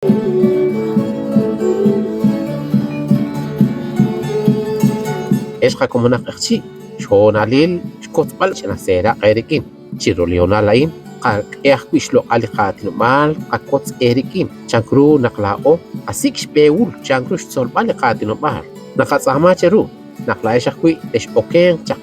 Ex qakomonaq q'eqchi', xhoonalil xkotzb'al ch'ina seeraq' eerik'in. Chiru li hoonal a'in, qak'e ajwi' xloq'al li qaatinob'aal qakotz eerik'in. Chank ru naq laa'o qasik' xb'ehul chank ru xtzolb'al li qaatinob'aal. Naqatz'aama cheru naq laa'ex ajwi' tex'okenq chaq.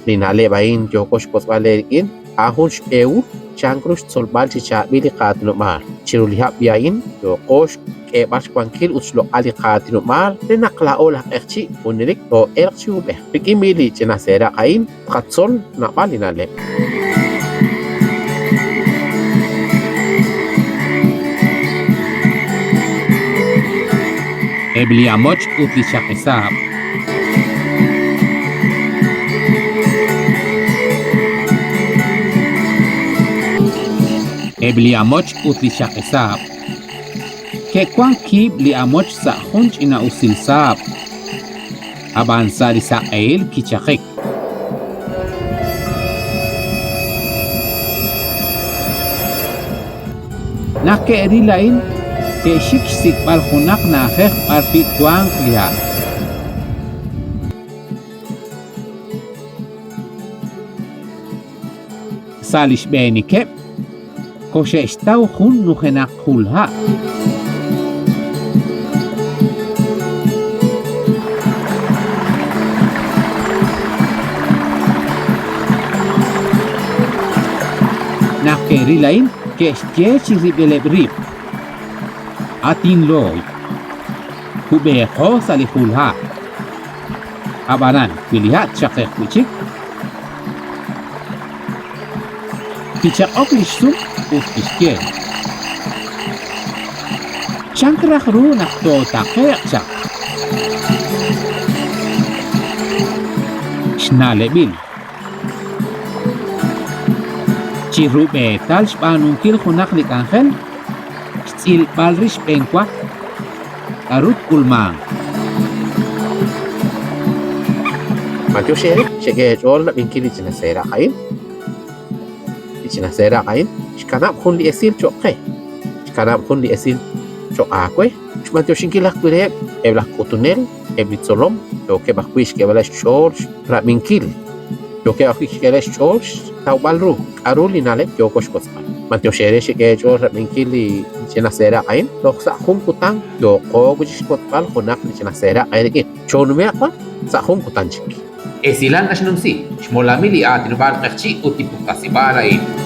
Li na'leb' a'in yooko xwotzb'al eerik'in a'an jun xb'ehul chank ru xtzolb'al chi chaab'il li qaatinob'aal. Chiru li hab' a'in yooqo xk'eeb'al xwankil ut xloq'al li qaatinob'aal re naq laa'o laj q'eqchi' junelik too'elq chi uub'ej. Rik'in b'i' li ch'ina seeraq' a'in tqatzol naab'al li na'leb'. Eb' li amoch ut li chaqi saab'. Eb' li amoch ut li chaqi saab'. Ke'wank kiib' li amoch sa' jun ch'ina'usil saab', ab'an sa' li saq'ehil kichaqik. Naq ke'ril a'in, ke'xik xsik'b'al junaq na'ajej b'arwi' twanq li ha'. Sa' li xb'eenikeb', koxe'xtaw jun nujenaq jul ha'. Naq ke'ril a'in, ke'xye chirib'ileb' rib', At inlooy, kub'eeqo sa' li jul ha'. Ab'anan, wi li ha' tchaqe'q wi' chik, Kichaq'ok li xsum ut kixye, Chank raj ru naq tootaqe'q chaq? Xna'leb'il. Chi rub'eetal xb'aanunkil junaq li k'anjel, xtz'ilb'al rix xb'eenwa k'aru tk'ulmanq. B'antiox eere xek'e eech'ool rab'inkil li ch'ina seeraq' a'in. Li ch'ina seeraq' a'in xkanab' jun li esil cho'q qe. Xkanab' jun li esil cho'q aawe. Xb'antioxinkil ajwi' reheb' eb' laj k'utunel, eb' li tzolom, yookeb' ajwi' xk'eeb'aleb' xch'ool rab'inkil. Yookeb' ajwi' xk'eeb'aleb' xch'ool xtawb'al ru k'aru li na'leb' yooko xwotzb'al. B'antiox eere xek'e eech'ool rab'inkil li ch'ina seeraq' a'in, toj sa' jun kutan yooqo wi' chik xwotzb'al junaq li ch'ina seeraq' eerik'in. Choonume'q b'an sa' jun kutan chik. Esilal naxnumsi xmolamil li aatinob'aal q'eqchi' ut li puktasib'aal a'in.